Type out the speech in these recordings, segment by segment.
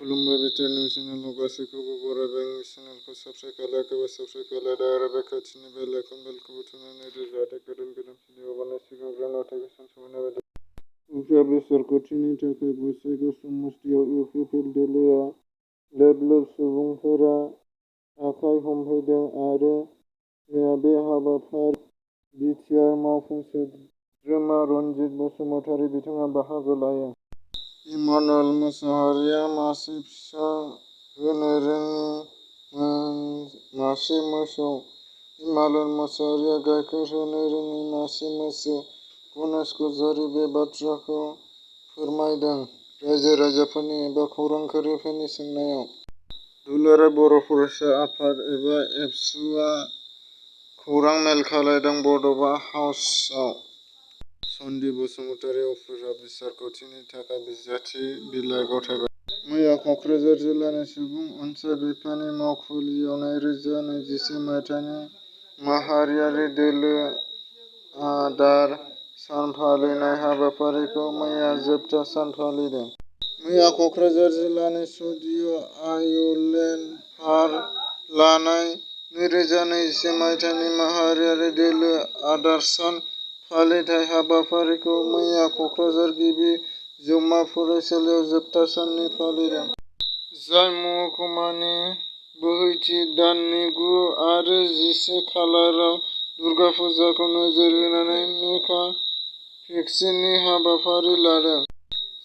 खुलुमबाय बिटिआरनि चेनेलाव गासैखौबो बरायबाय। आंनि चेनेलखौ साबस्क्राइब खालायाखैबा साबस्क्राइब खालायदो आरो बे खाथिनि बेल आइकन बेलखौ बुथुमनानै दोन जाहाथे गोदान भिडिअ बानायनाय सिगांग्रो नटिफिकेसन सौहैनाय बायदि। उफ्रा बिसायख'थिनि थाखाय गसाइगाव समस्तियाव इउपिपिएलआ लोब सुबुंफोरा आखाइ हमहोदों आरो मैया बे हाबाफारियाव बिटिआर मावफुं सोद्रोमा रनजित बसुमतारी बिथाङा बाहागो लायो। इमानुएल मोसाहारिया मासे फिसा होनो रोङि मासे मोसौ। इमानुएल मोसाहारिया गाइखेर होनो रोङि मासे मोसौ। गणेश कछारी बे बाथ्राखौ फोरमायदों रायजो-राजाफोरनि एबा खौरांगिरिफोरनि सोंनायाव। दुलाराय बर' फरायसा आफाद एबा एबसुआ खौरां मेल खालामदों बड'फा हाउसआव। सन्दीप बसुमतारीया उफ्रा बिसायख'थिनि थाखाय बिजाथि बिलाइ गथायबाय। मैया क'क्राझार जिल्लानि सुबुं अनसुंथाइ बिफाननि मावखुलियाव 2021 मायथाइनि माहारियारि दोलो आदार सान फालिनाय हाबाफारिखौ मैया जोबथा सान फालिदों। मैया क'क्राझार जिल्लानि सदिय आइलेन्ड पार्क लानाय 2021 मायथाइनि माहारियारि दोलो आदार सान फालिथाय हाबाफारिखौ मैया क'क्राझार गिबि जौमा फरायसालियाव जोबथा साननि फालिदों। जाय महकुमानि बोहैथि दाननि 9 आरो 10 खालाराव दुर्गा फुजाखौ नोजोर होनानै मेगा भेक्सिननि हाबाफारि लादों।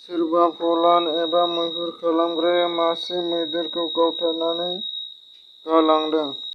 सोरबा फलान एबा मैहुर खालामग्राया मासे मैदेरखौ गावथारनानै गालांदों।